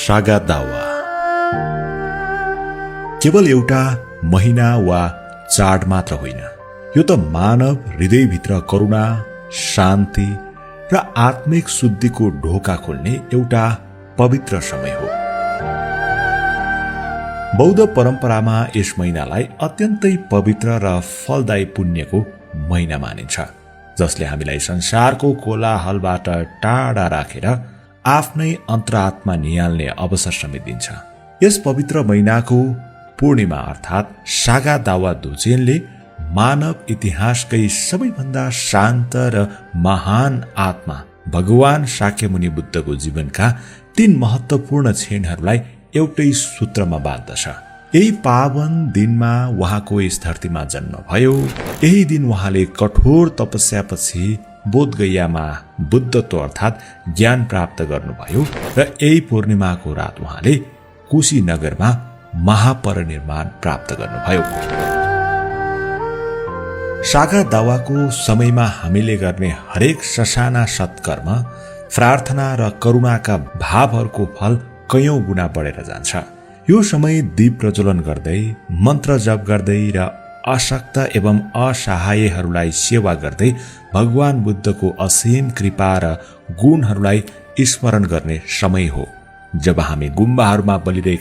सागा दावा केवल एउटा महिना वा चाड मात्र होइन, यो त मानव हृदयभित्र करुणा, शान्ति र आत्मिक शुद्धिको ढोका खोल्ने एउटा पवित्र समय हो। बौद्ध परम्परामा यस महिनालाई अत्यन्तै पवित्र र फलदायी पुण्यको महिना मानिन्छ, जसले हामीलाई संसारको कोलाहलबाट टाढा राखेर आफ्नै अन्तरात्मा निहाल्ने अवसर समेत दिन्छ। यस पवित्र महिनाको पूर्णिमा अर्थात् सागा दावा दोचेनले मानव इतिहासकै सबैभन्दा शान्त र महान आत्मा भगवान शाक्यमुनि बुद्धको जीवनका 3 महत्वपूर्ण क्षणहरूलाई एउटै सूत्रमा बाँध्दछ। यही पावन दिनमा उहाँको यस धरतीमा जन्म भयो। यही दिन उहाँले कठोर तपस्यापछि बोधगयामा बुद्धत्व अर्थात् ज्ञान प्राप्त गर्नुभयो र यही पूर्णिमाको रात उहाँले कुशीनगरमा महापरिनिर्वाण प्राप्त गर्नुभयो। सागा दावाको समयमा हामीले गर्ने हरेक ससाना सत्कर्म, प्रार्थना र करुणाका भावहरूको फल कैयौं गुणा बढेर जान्छ। यो समय दीप प्रज्वलन गर्दै, मन्त्र जप गर्दै र अशक्त एवं असहायहरूलाई सेवा गर्दै भगवान बुद्धको असीम कृपा र गुणहरूलाई स्मरण गर्ने समय हो। जब हामी गुम्बाहरूमा बलिरहेका